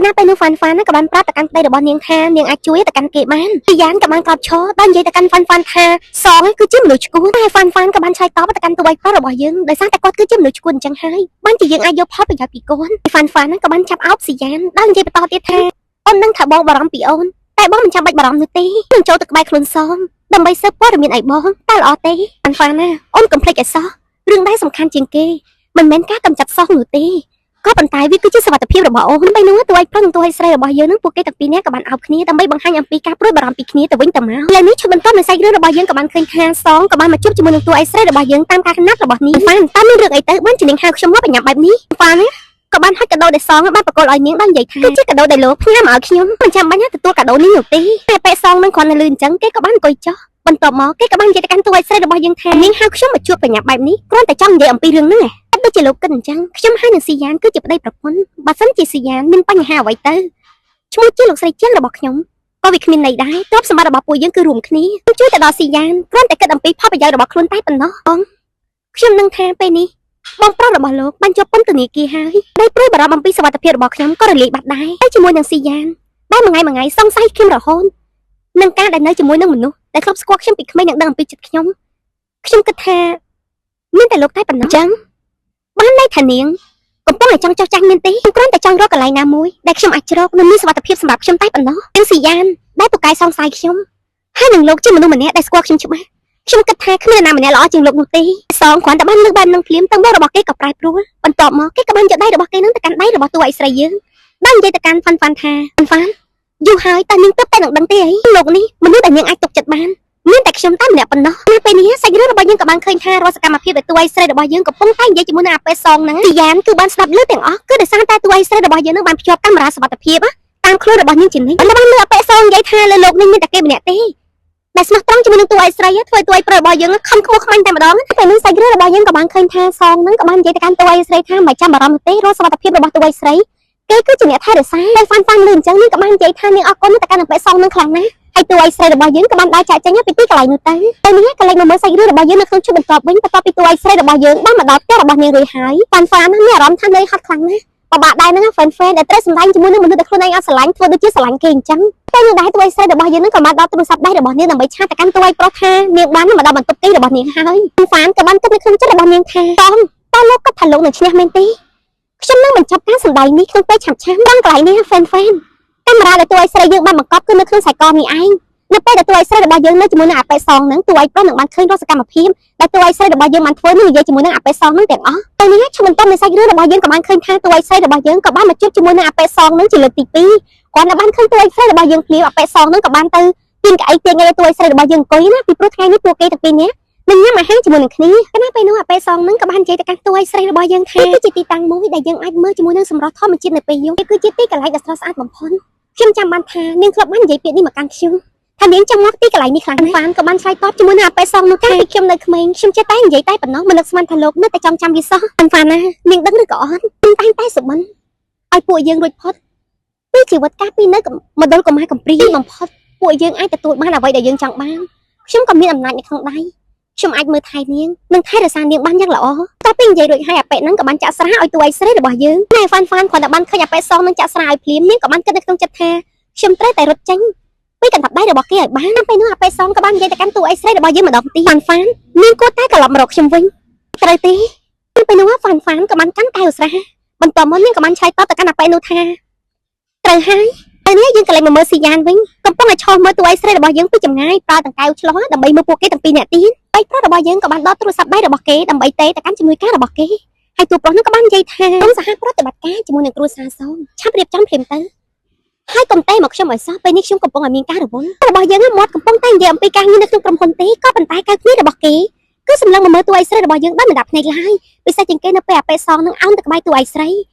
ណាពេលនោះហ្វាន់ហ្វាន់ក៏បានប្រាប់ទៅកាន់ប្តីរបស់នាងថានាងអាចជួយទៅកាន់គេបានពីយ៉ាងក៏បានក្របឈរដល់និយាយទៅកាន់ហ្វាន់ហ្វាន់ថាសងគឺជាមនុស្សឈួនតែហ្វាន់ហ្វាន់ក៏បានឆ្លើយតបទៅកាន់តួឯកប្រុសរបស់យើងដោយសារតែគាត់គឺជាមនុស្សឈួនអញ្ចឹងហើយបានជាយើងអាចយកផលប្រយោជន៍ពីគាត់ហ្វាន់ហ្វាន់ក៏បានចាប់អោបស៊ីយ៉ានដល់និយាយបន្តទៀតថាអូននឹងថាបងបារម្ភពីអូនតែបងមិនចាំបាច់បារម្ភនោះទេនឹងចូលទៅក្បែរខ្លួនសងដើម្បីស៊ើបព័ត៌មានឲ្យបងតែល្អទេហ្វាន់ហ្វាន់ណាអូនកុំភ្លេចឲ្យសោះរឿងដែលសំខាន់ជាងគេមិនមែនការកម្ចាត់សោះនោះទេ ក៏ប៉ុន្តែវាគឺជាសុវត្ថិភាពរបស់អូនពេលនោះតួឯកប្រុសនិងតួឯកស្រីរបស់យើងនឹងពួកគេទាំងពីរនាក់ក៏បានអោបគ្នាដើម្បីបង្ហាញអំពីការព្រួយបារម្ភពីគ្នាទៅវិញទៅមកឥឡូវនេះឈុតបន្ទាប់នៃសាច់រឿងរបស់យើងក៏បានឃើញថាសងក៏បានមកជួបជាមួយនឹងតួឯកស្រីរបស់យើងតាមការណាត់របស់នាងហ្វានតើមានរឿងអីទៅបានជានាងហៅខ្ញុំមកបញ្ញាប់បែបនេះហ្វានក៏បានហុចកាដូដែលសងបានប្រកល់ឲ្យនាងដល់និយាយថាគឺជាកាដូដែលលោកផ្ញើមកឲ្យខ្ញុំមិនចាំបាច់ទទួលកាដូនេះនោះទេតែពេលសងនឹងគ្រាន់តែលឺអញ្ចឹងគេក៏បានអង្គុយចុះបន្ទាប់មកគេក៏បាននិយាយទៅកាន់តួឯកស្រីរបស់យើងថានាងហៅខ្ញុំមកជួបបញ្ញាប់បែបនេះគ្រាន់តែចង់និយាយអំពីរឿងហ្នឹងឯង ដូចជាលោកគិតអញ្ចឹងខ្ញុំហើយនឹងស៊ីយ៉ានគឺជាប្តីប្រពន្ធបើសិនជាស៊ីយ៉ានមានបញ្ហាអ្វីទៅឈ្មោះជាលោកស្រីជាងរបស់ខ្ញុំក៏វាគ្មានន័យដែរទ្រព្យសម្បត្តិរបស់ពួកយើងគឺរួមគ្នាជួយទៅដល់ស៊ីយ៉ានគ្រាន់តែគិតអំពីផលប្រយោជន៍របស់ខ្លួនតែប៉ុណ្ណោះបងខ្ញុំនឹងថាពេលនេះបងប្រុសរបស់លោកបានជាប់ពន្ធនាគារហើយដោយព្រួយបារម្ភអំពីសុវត្ថិភាពរបស់ខ្ញុំក៏រលាយបាត់ដែរហើយជាមួយនឹងស៊ីយ៉ានដែលមួយថ្ងៃមួយថ្ងៃសង្ស័យខ្ញុំរហូតនឹងការដែលនៅជាមួយនឹងមនុស្សដែលធ្លាប់ស្គាល់ខ្ញុំពីក្មេងនិងដឹងអំពីចិត្តខ្ញុំខ្ញុំគិតថាមានតែលោកតែប៉ុណ្ណោះអញ្ចឹង បានន័យថានាងកំពុងតែចង់ចោះចាញ់មែនទេខ្ញុំគ្រាន់តែចង់រកកន្លែងណាមួយដែលខ្ញុំអាចជ្រកនិងមានសុវត្ថិភាពសម្រាប់ខ្ញុំតែប៉ុណ្ណោះទាំងស៊ីយ៉ានដែលពូកែសង្ស័យខ្ញុំហើយនឹងលោកជាមនុស្សម្នាក់ដែលស្គាល់ខ្ញុំច្បាស់ខ្ញុំគិតថាគ្មាននរណាម្នាក់ល្អជាងលោកនោះទេសងគ្រាន់តែបានលើកបែបនឹងភ្លាមទាំងមុខរបស់គេក៏ប្រែប្រួលបន្ទាប់មកគេក៏បានយកដៃរបស់គេនឹងទៅកាន់ដៃរបស់តួឯកស្រីយើងបាននិយាយទៅកាន់ហ្វាន់ហ្វាន់ថាហ្វាន់ហ្វាន់យូរហើយតើនាងទើបតែនឹងដឹងទេអីលោកនេះមនុស្សដែលនាងអាចទុកចិត្តបានមានតែខ្ញុំតែម្នាក់ប៉ុណ្ណោះនៅពេលនេះសាច់រឿងរបស់យើងក៏បានឃើញថារាល់សកម្មភាពដែលតួឯកស្រីរបស់យើងកំពុងតែនិយាយជាមួយនឹងអាប៉េសងហ្នឹងទីយ៉ានគឺបានស្ដាប់ឮទាំងអស់គឺដោយសារតែតួឯកស្រីរបស់យើងនឹងបានភ្ជាប់កាមេរ៉ាសុវត្ថិភាពតាមខ្លួនរបស់នាងជានិច្ចបានបានលើអាប៉េសងនិយាយថាលើលោកនេះមានតែគេម្នាក់ទេដែលស្មោះត្រង់ជាមួយនឹងតួឯកស្រីធ្វើឲ្យតួឯកប្រុសរបស់យើងខំខ្មោះខ្មាញ់តែម្ដងតែនឹងសាច់រឿងរបស់យើងក៏បានឃើញថាសងហ្នឹងក៏បាននិយាយទៅកាន់តួឯកស្រីថាមិនចាំបារម្ភទេរាល់សុវត្ថិភាពរបស់តួឯកស្រីគេគឺជាអ្នកថែរក្សាតែហ្វាន់ហ្វាន់លឺអញ្ចឹងនាងក៏បាននិយាយថានាងអរគុណទៅកាន់អាប៉េសងហ្នឹងខ្លាំងណាស់ហើយតួឯកស្រីរបស់យើងក៏បានដើរចាកចេញពីទីកន្លែងនោះទៅពេលនេះកន្លែងមកមើលសាច់រឿងរបស់យើងនៅក្នុងឈុតបន្ទាប់វិញបន្ទាប់ពីតួឯកស្រីរបស់យើងបានមកដល់ផ្ទះរបស់នាងរួចហើយហ្វាន់ហ្វាន់មានអារម្មណ៍ថានឿយហត់ខ្លាំងណាស់ពិបាកដែរហ្នឹងហ្វេនហ្វេនដែលត្រូវសម្ដែងជាមួយនឹងមនុស្សដែលខ្លួនឯងអត់ស្រឡាញ់ធ្វើដូចជាស្រឡាញ់គេអញ្ចឹងតែនឹងដែរតួឯកស្រីរបស់យើងហ្នឹងក៏បានដល់ទូរស័ព្ទដៃរបស់នាងដើម្បី chat ទៅកាន់តួឯកប្រុសថានាងបានមកដល់បន្ទប់គេរបស់នាងហើយហ្វាន់ក៏បានគិតនៅក្នុងចិត្តរបស់នាងថាតតើលោកគិតថាលោកនឹងឈ្នះមែនទេខ្ញុំនឹងបញ្ចប់ការសម្ដែងនេះក្នុងពេលឆាប់ឆាប់ដល់កន្លែងនេះហ្វេនហ្វេនកាមេរ៉ាដែលតួឯកស្រីយើងបានបង្កប់គឺនៅក្នុងខ្សែកនេះឯងនៅពេលដែលតួឯកស្រីរបស់យើងនៅជាមួយនឹងអាប៉េសងហ្នឹងតួឯកប្រុសនឹងបានឃើញរាល់សកម្មភាពដែលតួឯកស្រីរបស់យើងបានធ្វើនឹងនិយាយជាមួយនឹងអាប៉េសងហ្នឹងទាំងអស់ពេលនេះឈុតបន្ទាប់នៃសាច់រឿងរបស់យើងក៏បានឃើញថាតួឯកស្រីរបស់យើងក៏បានមកជួបជាមួយនឹងអាប៉េសងហ្នឹងជាលើកទី2គាត់នៅបានឃើញតួឯកស្រីរបស់យើងភ្លាមអាប៉េសងហ្នឹងក៏បានទៅទាញកៅអីទាញឲ្យតួឯកស្រីរបស់យើងអង្គុយណាពីព្រោះថ្ងៃនេះពួកគេទាំងពីរនាក់នឹងញ៉ាំអាហារជាមួយនឹងគ្នាកាលណាពេលនោះអាប៉េសងហ្នឹងក៏បាននិយាយទៅកាន់តួឯកស្រីរបស់យើងថាគឺជាទីតាំងមួយដែលយើងអាចមើលជាមួយនឹងសម្រស់ធម្មជាតិនៅពេលយប់គឺជាទីកន្លែងដ៏ស្រស់ស្អាតបំផុតខ្ញុំចាំបានថានាងធ្លាប់បាននិយាយពាក្យនេះមកកាន់ខ្ញុំថានាងចង់មកទីកន្លែងនេះខ្លាំងហ្វានក៏បានឆ្លើយតបជាមួយនឹងអាប៉េសងនោះកាលពីខ្ញុំនៅក្មេងខ្ញុំចេះតែនិយាយតែប៉ុណ្ណោះមិននឹកស្មានថាលោកនៅតែចង់ចាំវាសោះហ្វានណានាងដឹងឬក៏អត់ខ្ញុំតែងតែសុបិនឲ្យពួកយើងរួចផុតពីជីវិតកាលពីនៅមណ្ឌលកុមារកំព្រាបំផុតពួកយើងអាចទទួលបានអ្វីដែលយើងចង់បានខ្ញុំក៏មានអំណាចនៅក្នុងដៃខ្ញុំអាចមើលថែនាងនិងថែរក្សានាងបានយ៉ាងល្អតទៅពីនិយាយរួចហើយអាប៉េហ្នឹងក៏បានចាក់ស្រាឲ្យតួឯកស្រីរបស់យើងណែហ្វានហ្វានគ្រាន់តែបានឃើញអាប៉េសងនឹងចាក់ស្រាឲ្យភ្លាមនាងក៏បានគិតនៅក្នុងចិត្តថាខ្ញុំត្រូវតែរត់ចេញពីកណ្ដាប់ដៃរបស់គេឲ្យបានពេលនោះអាប៉េសងក៏បាននិយាយទៅកាន់តួឯកស្រីរបស់យើងម្ដងទៀតហ្វានហ្វាននាងគួរតែត្រឡប់មករកខ្ញុំវិញត្រូវទេពេលនោះហ្វានហ្វានក៏បានកាន់កែវស្រាបន្ទាប់មកនាងក៏បានឆ្លើយតបទៅកាន់អាប៉េនោះថាត្រូវហើយពេលនេះយើងក៏លេចមកមើលស៊ីយ៉ានវិញកំពុងតែឈរមើលតួឯកស្រីរបស់យើងពីចម្ងាយប្រើតង្កែវឆ្លោះដើម្បីមើលពួកគេទាំងពីរនាក់ទៀតឯកប្រុសរបស់យើងក៏បានដកទូរស័ព្ទដៃរបស់គេដើម្បីទេទៅកាន់ជំនួយការរបស់គេហើយតួប្រុសនោះក៏បាននិយាយថាក្រុមសហប្រតិបត្តិការជាមួយនឹងគ្រួសារសងឆាប់រៀបចំភ្លាមទៅហើយកុំទេមកខ្ញុំឲ្យសោះពេលនេះខ្ញុំកំពុងតែមានការរវល់របស់យើងមាត់កំពុងតែនិយាយអំពីការងារនៅក្នុងក្រុមហ៊ុនទេក៏ប៉ុន្តែកៅគ្នារបស់គេគឺសម្លឹងមកមើលតួឯកស្រីរបស់យើងដោយមិនដាប់ភ្នែកឡើយពិសេសជាងគេនៅពេលអាប៉េសងនឹងអោនទៅក្បែរតួឯកស្រ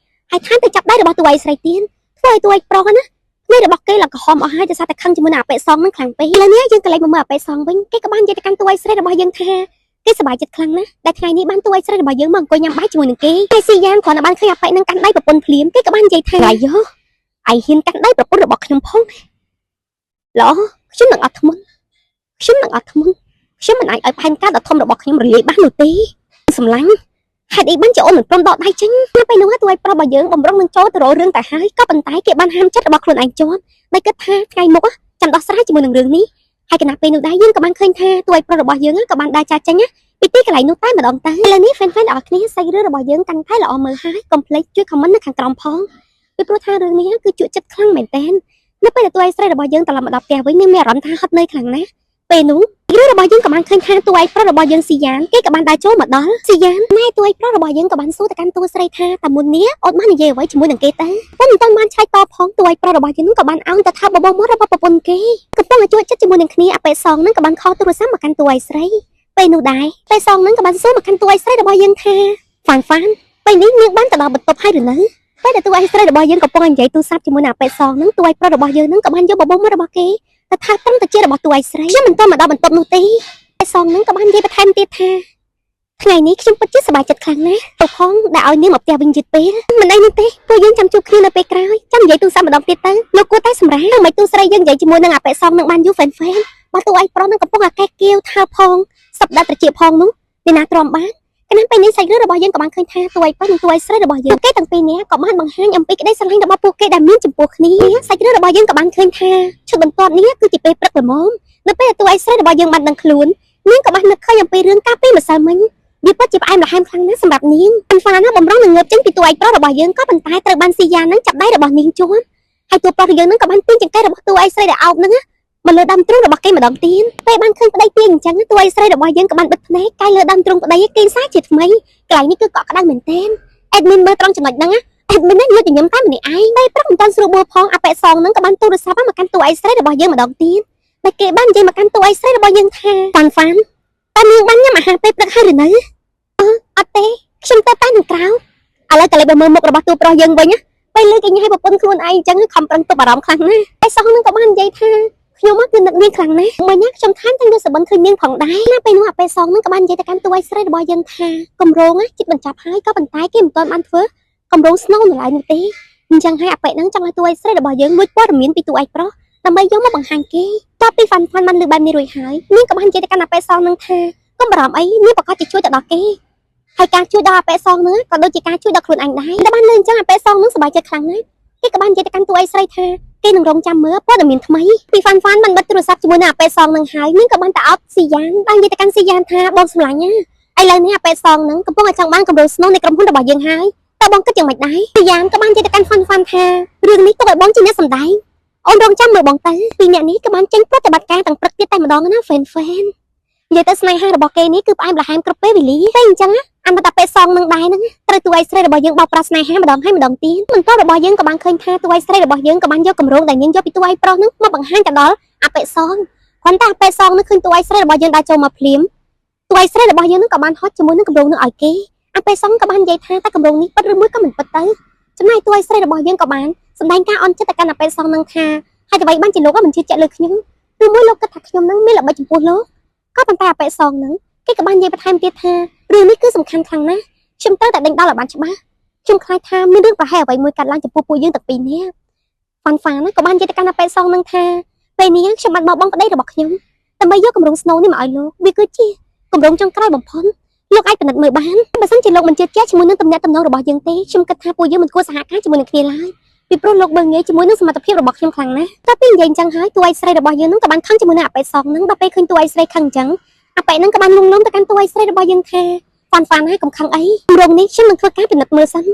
ីហើយថែមទៅចាប់ដៃរបស់តួឯកស្រីទៀតធ្វើឲ្យតួឯកប្រុសណានេះរបស់គេឡើងក្រហមអស់ហើយដោយសារតែខឹងជាមួយនឹងអាប៉េសងនឹងខ្លាំងពេកឥឡូវនេះយើងក៏លេចមកមើលអាប៉េសងវិញគេក៏បាននិយាយទៅកាន់តួឯកស្រីរបស់យើងថាគេសប្បាយចិត្តខ្លាំងណាស់ដែលថ្ងៃនេះបានតួឯកស្រីរបស់យើងមកអង្គុយញ៉ាំបាយជាមួយនឹងគេហើយស៊ីយ៉ាងគ្រាន់តែបានឃើញអាប៉េនឹងកាន់ដៃប្រពន្ធភ្លាមគេក៏បាននិយាយថាអាយ៉ូឯងហ៊ានកាន់ដៃប្រពន្ធរបស់ខ្ញុំផងល្អខ្ញុំនឹងអត់ធ្មត់ខ្ញុំនឹងអត់ធ្មត់ខ្ញុំមិនអាចឲ្យផែនការដ៏ធំរបស់ខ្ញុំរលាយបាននោះទេសម្លាញ់ ហេតុអីបានជាអូនមិនព្រមដកដៃចេញនៅពេលនោះតួឯងប្រុសរបស់យើងបំរុងនឹងចូលទៅរករឿងតែហើយក៏ប៉ុន្តែគេបានហាមចិត្តរបស់ខ្លួនឯងជាប់ដោយគិតថាថ្ងៃមុខចាំដោះស្រាយជាមួយនឹងរឿងនេះហើយគណៈពេលនោះដែរយើងក៏បានឃើញថាតួឯងប្រុសរបស់យើងក៏បានដើរចាចេញពីទីកន្លែងនោះតែម្ដងទៅឥឡូវនេះ fan fan ទាំងអស់គ្នាសាច់រឿងរបស់យើងកាន់តែល្អមើលហើយកុំភ្លេចជួយ comment នៅខាងក្រោមផងពីព្រោះថារឿងនេះគឺជក់ចិត្តខ្លាំងមែនតើនៅពេលដែលតួឯងស្រីរបស់យើងត្រឡប់មកដល់ផ្ទះវិញមានអារម្មណ៍ថាហត់នឿយខ្លាំងណាស់ពេលនោះរឿងរបស់យើងក៏បានឃើញថាតួឯងប្រុសរបស់យើងស៊ីយ៉ានគេក៏បានដើរចូលមកដល់ស៊ីយ៉ានណែតួឯងប្រុសរបស់យើងក៏បានសួរទៅកាន់តួស្រីថាតាមុននេះអូនបាននិយាយអ្វីជាមួយនឹងគេទៅប៉ុន្តែមិនបានឆ្លើយតបផងតួឯងប្រុសរបស់យើងក៏បានអោនទៅថាបបោមាត់របស់ប្រពន្ធគេកំពុងតែជួយចិត្តជាមួយនឹងគ្នាអបេសងនឹងក៏បានខលទូរស័ព្ទមកកាន់តួឯងស្រីពេលនោះដែរពេលសងនឹងក៏បានសួរមកកាន់តួឯងស្រីរបស់យើងថាហ្វានហ្វានពេលនេះនាងបានទៅដល់បន្ទប់ហើយឬនៅពេលដែលតួឯងស្រីរបស់យើងកំពុងនិយាយទូរស័ព្ទជាមួយនឹងអបេសងនឹងតួឯងប្រុសរបស់យើងនឹងក៏បានយកបបោមាត់របស់គេទៅថាត្រឹមតែជារបស់តួឯងស្រីខ្ញុំមិនទាន់មកដល់បន្ទប់នោះទេពេលសងនឹងក៏បាននិយាយបន្ថែមទៀតថាថ្ងៃនេះខ្ញុំពិតជាសប្បាយចិត្តខ្លាំងណាស់ទៅផងដែលឲ្យនាងមកផ្ទះវិញយឺតពេលមិនអីនោះទេពួកយើងចាំជួបគ្នានៅពេលក្រោយចាំនិយាយទូរស័ព្ទម្ដងទៀតទៅលោកគួរតែសម្រាកមិនទូស្រីយើងនិយាយជាមួយនឹងអបិសងនឹងបានយូរហ្វេនហ្វេនបើតួឯងប្រុសនឹងកំពុងអាកែគៀវថាផងសប្តាហ៍ត្រជាផងនោះអ្នកណាទ្រាំបានគណៈពេលនេះសាច់រឿងរបស់យើងក៏បានឃើញថាតួឯងប្រុសនិងតួឯងស្រីរបស់យើងគេទាំងពីរនាក់ក៏បានបង្ហាញអំពីក្តីស្រឡាញ់របស់ពួកគេដែលមានចំពោះគ្នាសាច់រឿងរបស់យើងក៏បានឃើញថាឈុតបន្ទាប់នេះគឺជាពេលព្រឹកល្មមនៅពេលតួឯងស្រីរបស់យើងបានដឹងខ្លួននាងក៏បាននឹកឃើញអំពីរឿងកាលពីម្សិលមិញវាពិតជាផ្អែមល្ហែមខ្លាំងណាស់សម្រាប់នាងអនហ្វាណាបំរុងនឹងងើបចេញពីតួឯងប្រុសរបស់យើងក៏ប៉ុន្តែត្រូវបានស៊ីយ៉ានឹងចាប់ដៃរបស់នាងជាប់ហើយតួប្រុសយើងនឹងក៏បានទាញចង្កេះរបស់តួឯងស្រីដែលអោបនឹងមកលើដើមទ្រូងរបស់គេម្ដងទៀតពេលបានឃើញប្តីទាញអញ្ចឹងតួឯងស្រីរបស់យើងក៏បានបិទភ្នែកកាយលើដើមទ្រូងប្តីគេសារជាថ្មីកន្លែងនេះគឺកក់ក្ដៅមែនទែន admin មើលត្រង់ចំណុចហ្នឹង admin នេះលួចញញឹមតែម្នាក់ឯងពេលព្រឹកមិនទាន់ស្រួលបួលផងអាប៉ែសងហ្នឹងក៏បានទូរស័ព្ទមកកាន់តួឯងស្រីរបស់យើងម្ដងទៀតតែគេបាននិយាយមកកាន់តួឯងស្រីរបស់យើងថាហ្វាន់ហ្វាន់តើនាងបានញ៉ាំអាហារពេលព្រឹកហើយឬនៅអត់ទេខ្ញុំទៅតែនឹងក្រៅឥឡូវក៏លេបមើលមុខរបស់តួប្រុសយើងវិញពេលលើគេញ៉ៃប្រពន្ធខ្លួនឯងអញ្ចឹងខំប្រឹងទប់អារម្មណ៍ខ្លាំងណាស់តែសោះនឹងក៏បាននិយាយថាខ្ញុំគឺនឹកនាងខ្លាំងណាស់មិញខ្ញុំថែមទាំងយកសបិនឃើញនាងផងដែរណាពេលនោះអាពេលសងនឹងក៏បាននិយាយទៅកាន់តួឯងស្រីរបស់យើងថាកម្រងចិត្តបញ្ចប់ហើយក៏ប៉ុន្តែគេមិនទាន់បានធ្វើកម្រងស្នូលនៅឡើយនោះទេអញ្ចឹងហើយអាប៉ែហ្នឹងចង់ឲ្យតួឯងស្រីរបស់យើងលួចព័ត៌មានពីតួឯងប្រុសដើម្បីយកមកបង្ហាញគេតបពីហ្វាន់ហ្វាន់បានលឺបែបនេះរួចហើយនាងក៏បាននិយាយទៅកាន់អាប៉ែសងនឹងថាកុំបារម្ភអីនាងប្រកាសជាជួយទៅដល់គេហើយការជួយដល់អាប៉ែសងហ្នឹងក៏ដូចជាការជួយដល់ខ្លួនឯងដែរតែបានលឺអញ្ចឹងអាប៉ែសងហ្នឹងសប្បាយចិត្តខ្លាំងណាស់គេក៏បាននិយាយទៅកាន់តួឯងស្រីថាគេនឹងរងចាំមើលព័ត៌មានថ្មីពីហ្វាន់ហ្វាន់បានបិទទូរស័ព្ទជាមួយនឹងអាប៉ែសងនឹងហើយនាងក៏បានទៅអោបស៊ីយ៉ានបាននិយាយទៅកាន់ស៊ីយ៉ានថាបងសម្លាញ់ណាឥឡូវនេះអាប៉ែសងហ្នឹងកំពុងតែចង់បានកម្រងស្នូលនៃក្រុមហ៊ុនរបស់យើងហើយតើបងគិតយ៉ាងម៉េចដែរស៊ីយ៉ានក៏បាននិយាយទៅកាន់ហ្វាន់ហ្វាន់ថារឿងនេះទុកឲ្យបងជាអ្នកសម្ដែងអូនរងចាំមើលបងទៅពីអ្នកនេះក៏បានចេញប្រតិបត្តិការទាំងព្រឹកទៀតតែម្ដងណាហ្វេនហ្វេននិយាយទៅស្នេហារបស់គេនេះគឺផ្អែមល្ហែមគ្រប់ពេលវេលាតែអញ្ចឹងអានតាប៉ែសងនឹងដែរហ្នឹងត្រូវតួឯងស្រីរបស់យើងបោកប្រាស់ស្នេហាម្ដងហើយម្ដងទៀតបន្តរបស់យើងក៏បានឃើញថាតួឯងស្រីរបស់យើងក៏បានយកកម្រងដែលនាងយកពីតួឯងប្រុសហ្នឹងមកបង្ហាញទៅដល់អាប៉ែសងគ្រាន់តែអាប៉ែសងនឹងឃើញតួឯងស្រីរបស់យើងដើរចូលមកភ្លាមតួឯងស្រីរបស់យើងនឹងក៏បានហត់ជាមួយនឹងកម្រងនឹងឲ្យគេអាប៉ែសងក៏បាននិយាយថាតែកម្រងនេះពិតឬមួយក៏មិនពិតទៅចំណែកតួឯងស្រីរបស់យើងក៏បានសម្ដែងការអន់ចិត្តទៅកាន់អាប៉ែសងនឹងថាហើយអ្វីបានជាលោកមិនជឿជាក់លើខ្ញុំឬមួយលោកគិតថាខ្ញុំនឹងមានល្បិចចំពោះលោកក៏ប៉ុន្តែអាប៉ែសងនឹងគេក៏បាននិយាយបន្ថែមទៀតថារឿងនេះគឺសំខាន់ខ្លាំងណាស់ខ្ញុំត្រូវតែដេញដោលឲ្យបានច្បាស់ខ្ញុំខ្លាចថាមានរឿងប្រហែលអ្វីមួយកើតឡើងចំពោះពួកយើងទាំងពីរនាក់ហ្វាន់ហ្វានក៏បាននិយាយទៅកាន់អាប៉ែសងនឹងថាពេលនេះខ្ញុំបានបោះបង់ប្តីរបស់ខ្ញុំដើម្បីយកកម្រងស្នូលនេះមកឲ្យលោកវាគឺជាកម្រងចុងក្រោយបំផុតលោកអាចពិនិត្យមើលបានបើសិនជាលោកមិនជឿជាក់ជាមួយនឹងទំនាក់ទំនងរបស់យើងទេខ្ញុំគិតថាពួកយើងមិនគួរសហការជាមួយនឹងគ្នាឡើយពីព្រោះលោកមើលងាយជាមួយនឹងសមត្ថភាពរបស់ខ្ញុំខ្លាំងណាស់តើពេលនិយាយអញ្ចឹងហើយតួឯងស្រីរបស់យើងនឹងក៏បានខឹងជាមួយនឹងអាប៉ែសងនឹងដល់ពេលឃើញតួឯងស្រីខឹងអញ្ចឹងអាប៉ែនឹងក៏បានលងលំទៅកាន់តួឯងស្រីរបស់យើងថាហ្វាន់ហ្វាន់ហើយកុំខឹងអីគម្រោងនេះខ្ញុំនឹងធ្វើការពិនិត្យមើលសិន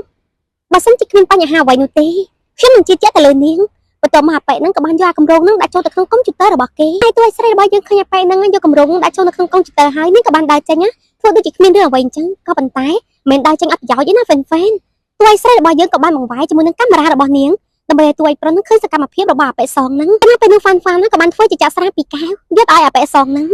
បើសិនជាគ្មានបញ្ហាអ្វីនោះទេខ្ញុំនឹងជឿជាក់ទៅលើនាងបន្ទាប់មកអាប៉ែនឹងក៏បានយកអាគម្រោងនឹងដាក់ចូលទៅក្នុងកុំព្យូទ័ររបស់គេហើយតួឯងស្រីរបស់យើងឃើញអាប៉ែនឹងយកគម្រោងនឹងដាក់ចូលនៅក្នុងកុំព្យូទ័រហើយនាងក៏បានដើរចេញធ្វើដូចជាគ្មានរឿងអ្វីអញ្ចឹងក៏ប៉ុន្តែមិនដើរចេញអត់ប្រយោជន៍ទេណាហ្វេនហ្វេនតួឯងស្រីរបស់យើងក៏បានបង្វែរជាមួយនឹងកាមេរ៉ារបស់នាងដើម្បីឲ្យតួឯងប្រុសនឹងឃើញសកម្មភាពរបស់អាប៉ែសងហ្នឹងតែពេលនោះហ្វាន់ហ្វាន់ក៏បានធ្វើជាចាក់ស្រាពីកែវយកឲ្យអាប៉ែសងហ្នឹង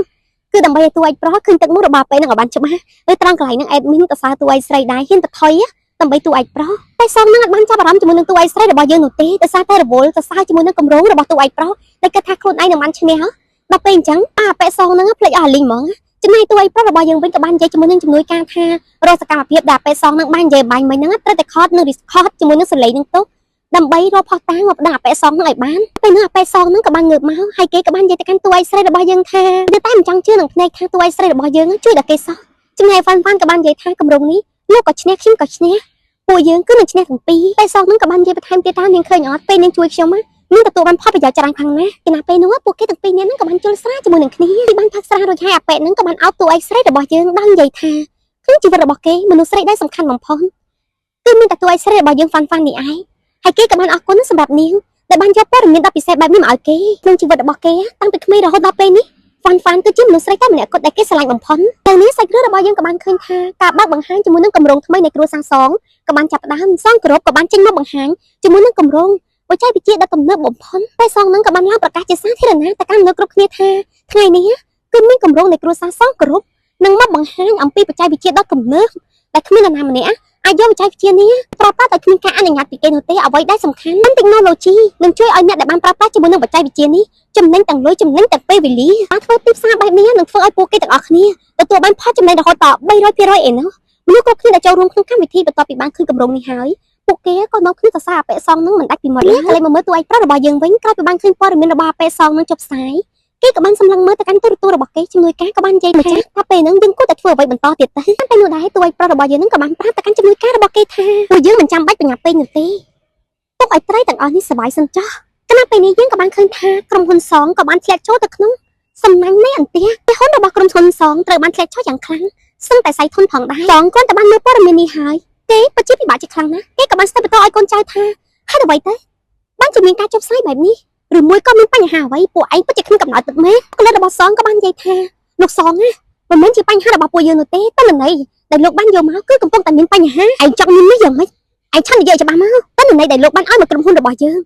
គឺដើម្បីឲ្យតួឯងប្រុសឃើញទឹកមុខរបស់អាប៉ែនឹងឲ្យបានច្បាស់នៅត្រង់កន្លែងហ្នឹង admin ក៏សើតួឯងស្រីដែរហ៊ានទៅថុយដើម្បីតួឯងប្រុសតែសងនឹងអត់បានចាប់អារម្មណ៍ជាមួយនឹងតួឯងស្រីរបស់យើងនោះទេដោយសារតែរវល់សរសើរជាមួយនឹងគម្រោងរបស់តួឯងប្រុសដែលគិតថាខ្លួនឯងនឹងបានឈ្នះដល់ពេលអញ្ចឹងអាប៉ែសងហ្នឹងភ្លេចអស់អាលីងហ្មងចំណែកតួឯងប្រុសរបស់យើងវិញក៏បាននិយាយជាមួយនឹងជំនួយការថារកសកម្មភាពដែលអាប៉ែសងនឹងបាននិយាយបាញ់មិញហ្នឹងត្រូវតែខតនិង record ជាមួយនឹងសលេងនឹងទុកដើម្បីរកផុសតាងមកប្តឹងអាប៉ែសងនឹងឲ្យបានពេលនោះអាប៉ែសងនឹងក៏បានងើបមកហើយគេក៏បាននិយាយទៅកាន់តួឯងស្រីរបស់យើងថានៅតែមិនចង់ជឿនឹងភ្នែកថាតួឯងស្រីរបស់យើងជួយដល់គេសោះចំណែកហ្វាន់ហ្វាន់ក៏បាននិយាយថាគម្រោងនេះ លោកក៏ឈ្នះខ្ញុំក៏ឈ្នះពួកយើងគឺនឹងឈ្នះទាំងពីរពេលសងនឹងក៏បាននិយាយបន្ថែមទៀតថានាងឃើញអត់ពេលនាងជួយខ្ញុំណានាងទទួលបានផលប្រយោជន៍ច្រើនខ្លាំងណាស់គណៈពេលនោះពួកគេទាំងពីរនាក់ហ្នឹងក៏បានជល់ស្រាជាមួយនឹងគ្នាពីបានផឹកស្រារួចហើយអាប៉ែហ្នឹងក៏បានអោបតួឯកស្រីរបស់យើងដល់និយាយថាក្នុងជីវិតរបស់គេមនុស្សស្រីដែលសំខាន់បំផុតគឺមានតែតួឯកស្រីរបស់យើងហ្វាន់ហ្វាន់នេះឯងហើយគេក៏បានអរគុណសម្រាប់នាងដែលបានយកព័ត៌មានដ៏ពិសេសបែបនេះមកឲ្យគេក្នុងជីវិតរបស់គេតាំងពីក្មេងរហូតដល់ពេលនេះហ្វាន់ហ្វាន់គឺជាមនុស្សស្រីតែម្នាក់គត់ដែលគេស្រឡាញ់បំផុតតែនេះសាច់រឿងរបស់យើងក៏បានឃើញថាការបើកបង្ហាញជាមួយនឹងគម្រោងថ្មីនៃគ្រួសារសងក៏បានចាប់ផ្ដើមសងគ្រប់ក៏បានចេញមកបង្ហាញជាមួយនឹងគម្រោងបច្ចេកវិទ្យាដ៏ទំនើបបំផុតតែសងនឹងក៏បានឡើងប្រកាសជាសាធារណៈទៅកាន់មនុស្សគ្រប់គ្នាថាថ្ងៃនេះគឺមានគម្រោងនៃគ្រួសារសងគ្រប់នឹងមកបង្ហាញអំពីបច្ចេកវិទ្យាដ៏ទំនើបដែលគ្មាននរណាម្នាក់អាចយកបច្ចេកវិទ្យានេះប្រើប្រាស់ដោយគ្មានការអនុញ្ញាតពីគេនោះទេអ្វីដែលសំខាន់នឹង technology នឹងជួយឲ្យអ្នកដែលបានប្រើប្រាស់ជាមួយនឹងបច្ចេកវិទ្យានេះចំណេញទាំងលុយចំណេញទាំងពេលវេលាការធ្វើទីផ្សារបែបនេះនឹងធ្វើឲ្យពួកគេទាំងអស់គ្នាទទួលបានផលចំណេញរហូតដល់300%ឯណោះមនុស្សគ្រប់គ្នាដែលចូលរួមក្នុងកម្មវិធីបន្ទាប់ពីបានឃើញគម្រោងនេះហើយពួកគេក៏នាំគ្នាសរសើរអាប៉ែសងនឹងមិនដាច់ពីមាត់ឡើយឥឡូវមកមើលតួឯកប្រុសរបស់យើងវិញក្រោយពីបានឃើញព័ត៌មានរបស់អាប៉ែសងនឹងចុះផ្សាយគេក៏បានសម្លឹងមើលទៅកាន់ទូរទស្សន៍របស់គេជំនួយការក៏បាននិយាយម្ចាស់ថាពេលហ្នឹងយើងគួរតែធ្វើអ្វីបន្តទៀតទៅពេលនោះដែរតួឯកប្រុសរបស់យើងនឹងក៏បានប្រាប់ទៅកាន់ជំនួយការរបស់គេថាពួកយើងមិនចាំបាច់ប្រញាប់ពេកនោះទេទុកឲ្យត្រីទាំងអស់នេះសប្បាយសិនចុះខណៈពេលនេះយើងក៏បានឃើញថាក្រុមហ៊ុនសងក៏បានធ្លាក់ចូលទៅក្នុងសំណាញ់នៃអន្ទាក់ទីហ៊ុនរបស់ក្រុមហ៊ុនសងត្រូវបានធ្លាក់ចុះយ៉ាងខ្លាំងសឹងតែសៃធនផងដែរសងគ្រាន់តែបានមើលព័ត៌មាននេះហើយគេពិតជាពិបាកជាខ្លាំងណាស់គេក៏បានស្ទើរបន្តឲ្យកូនចៅថាហេតុអ្វីទៅបានជាមានការចុះផ្សាយបែបនេះឬមួយក៏មានបញ្ហាអ្វីពួកឯងពិតជាគ្មានកំណត់ពិតមែនក្លិតរបស់សងក៏បាននិយាយថាលោកសងណាមិនមែនជាបញ្ហារបស់ពួកយើងនោះទេតនន័យដែលលោកបានយកមកគឺកំពុងតែមានបញ្ហាឯងចង់មាននេះយ៉ាងម៉េចឯងឆាន់និយាយច្បាស់មកតនន័យដែលលោកបានឲ្យមកក្រុមហ៊ុនរបស់យើង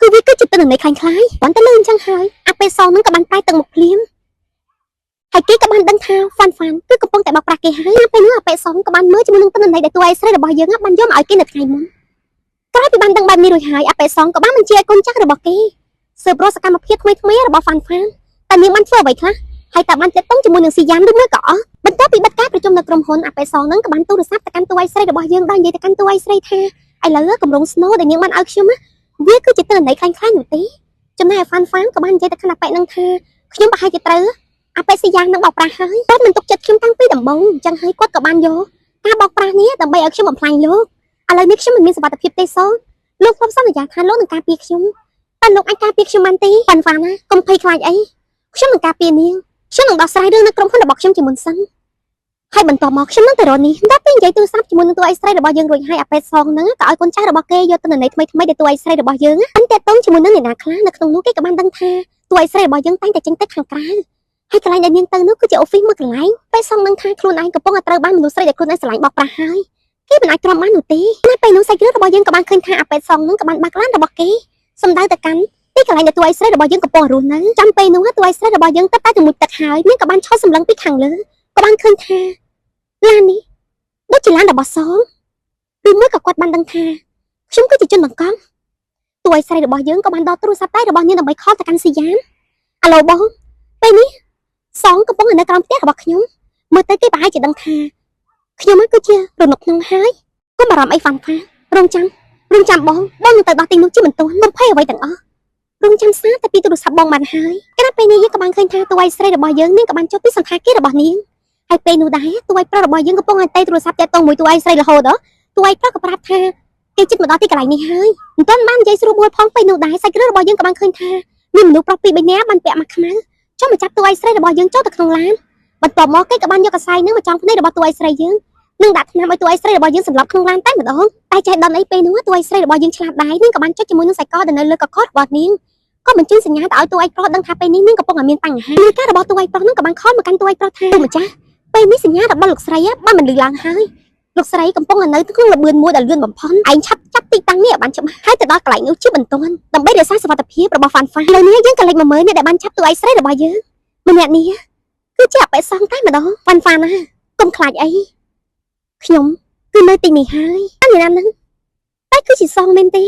គឺវាគឺជាតនន័យคล้ายៗប៉ុន្តែលើអញ្ចឹងហើយអាពេលសងនឹងក៏បានប្រែទឹកមុខភ្លាមហើយគេក៏បានដឹងថាហ្វាន់ហ្វាន់គឺកំពុងតែបោកប្រាស់គេហើយពេលនោះអាពេលសងក៏បានមើលជាមួយនឹងតនន័យដែលតួឯស្រីរបស់យើងបានយកមកឲ្យគេនៅថ្ងៃមុនក្រោយពីបានដឹងបែបនេះរួចហើយអាពេលសងក៏បានបញ្ជាឲ្យកូនចាស់របស់គេស៊ើបរកសកម្មភាពថ្មីៗរបស់ហ្វាន់ហ្វាន់តែនាងបានធ្វើអ្វីខ្លះហើយតើបានទាក់ទងជាមួយនឹងស៊ីយ៉ានឬមួយក៏អស់បន្ទាប់ពីបិទការប្រជុំនៅក្រុមហ៊ុនអាពេលសងនឹងក៏បានទូរស័ព្ទទៅកាន់តួឯស្រីរបស់យើងដោយនិយាយទៅកាន់តួឯស្រីថាឥឡូវកម្រង Snow ដែលនាងបានឲ្យខ្ញុំវាគឺជាទិន្នន័យខ្លាំងៗនោះទេចំណែកហ្វាន់ហ្វាន់ក៏បាននិយាយទៅកាន់អាប៉ែនឹងថាខ្ញុំប្រហែលជាត្រូវអាប៉ែស៊ីយ៉ាងនឹងបោកប្រាស់ហើយគាត់មិនទុកចិត្តខ្ញុំតាំងពីដំបូងអញ្ចឹងហើយគាត់ក៏បានយកការបោកប្រាស់នេះដើម្បីឲ្យខ្ញុំបំផ្លាញលោកឥឡូវនេះខ្ញុំមិនមានសុវត្ថិភាពទេសោះលោកធ្លាប់សន្យាថាលោកនឹងការពារខ្ញុំតែលោកអាចការពារខ្ញុំបានទេហ្វាន់ហ្វាន់ណាកុំភ័យខ្លាចអីខ្ញុំនឹងការពារនាងខ្ញុំនឹងដោះស្រាយរឿងនៅក្រុមហ៊ុនរបស់ខ្ញុំជាមុនសិនហើយបន្ទាប់មកខ្ញុំនឹងទៅរកនេះដល់ពេលនិយាយទូរស័ព្ទជាមួយនឹងតួឯស្រីរបស់យើងរួចហើយអាពេតសងហ្នឹងក៏ឲ្យកូនចៅរបស់គេយកទិន្នន័យថ្មីថ្មីដែលតួឯស្រីរបស់យើងបានតាក់ទងជាមួយនឹងអ្នកណាខ្លះនៅក្នុងនោះគេក៏បានដឹងថាតួឯស្រីរបស់យើងតែងតែចេញទៅខាងក្រៅហើយកន្លែងដែលនាងទៅនោះគឺជា office មួយកន្លែងពេលសងនឹងថាខ្លួនឯងកំពុងតែត្រូវបានមនុស្សស្រីដែលខ្លួនឯងស្រឡាញ់បោកប្រាស់ហើយគេមិនអាចទ្រាំបាននោះទេណាពេលនោះសាច់រឿងរបស់យើងក៏បានឃើញថាអាពេតសងនឹងក៏បានបាក់ឡានរបស់គេសម្ដៅទៅកាន់ទីកន្លែងដែលតួឯស្រីរបស់យើងកំពុងរស់នៅចាំពេលនោះតួឯស្រីរបស់យើងទៅតែទៅមុជទឹកហើយនាងក៏បានឈរសម្លឹងពីខាងលើក៏បានឃើញថាឡាននេះដូចជាឡានរបស់សងឬមួយក៏គាត់បានដឹងថាខ្ញុំគឺជាជនបង្កំតួឯស្រីរបស់យើងក៏បានដកទូរស័ព្ទដៃរបស់នាងដើម្បី call ទៅកាន់ស៊ីយ៉ានអាឡូបងពេលនេះសងកំពុងនៅក្រោមផ្ទះរបស់ខ្ញុំមើលទៅគេប្រហែលជាដឹងថាខ្ញុំគឺជារនុកក្នុងហើយកុំបារម្ភអីហ្វាន់ហ្វារងចាំរងចាំបងបងនឹងទៅដល់ទីនោះជាមិនទាន់មិនភ័យអ្វីទាំងអស់រងចាំសារតែពីទូរស័ព្ទបងបានហើយខណៈពេលនេះយើងក៏បានឃើញថាតួឯស្រីរបស់យើងនាងក៏បានចុះពីសន្តាគាររបស់នាងហើយពេលនោះដែរតួឯប្រុសរបស់យើងកំពុងតែទូរស័ព្ទតាក់ទងមួយតួឯស្រីរហូតដល់តួឯប្រុសក៏ប្រាប់ថាគេជិតមកដល់ទីកន្លែងនេះហើយមិនទាន់បាននិយាយស្រួលបួលផងពេលនោះដែរសាច់រឿងរបស់យើងក៏បានឃើញថាមានមនុស្សប្រុសពីរបីនាក់បានពាក់ម៉ាស់ខ្មៅចុះមកចាប់តួឯស្រីរបស់យើងចូលទៅក្នុងឡានបន្ទាប់មកគេក៏បានយកកសែងនឹងមកចង់ភ្នែករបស់តួឯស្រីយើងនឹងដាក់ថ្នាំឲ្យតួឯស្រីរបស់យើងសម្លាប់ក្នុងឡានតែម្ដងតែចេះដល់អីពេលនោះតួឯស្រីរបស់យើងឆ្លាតដែរនាងក៏បានចុចជាមួយនឹងខ្សែកដែលនៅលើកករបស់នាងក៏បញ្ជូនសញ្ញាទៅឲ្យតួឯប្រុសដឹងថាពេលនេះនាងកំពុងតែមានបញ្ហាការរបស់តួឯប្រុសនឹងក៏បាន call មកកាន់តួឯប្រុសថាលោកម្ចាស់ពេលនេះសញ្ញារបស់លោកស្រីបានមិនលឺឡើងហើយលោកស្រីកំពុងតែនៅក្នុងល្បឿនមួយដែលលឿនបំផុតឯងឆាប់ចាប់ទីតាំងនេះឲ្យបានច្បាស់ហើយទៅដល់កន្លែងនោះជាបន្ទាន់ដើម្បីរក្សាសុវត្ថិភាពរបស់ហ្វាន់ហ្វាន់លើនេះយើងក៏លេចមកមើលអ្នកដែលបានចាប់តួឯស្រីរបស់យើងម្នាក់នេះគឺជាអបិសងតែម្ដងហ្វាន់ហ្វាន់ណាកុំខ្លាចអីខ្ញុំគឺនៅទីនេះហើយអានេះណាហ្នឹងតែគឺជាសងមែនទេ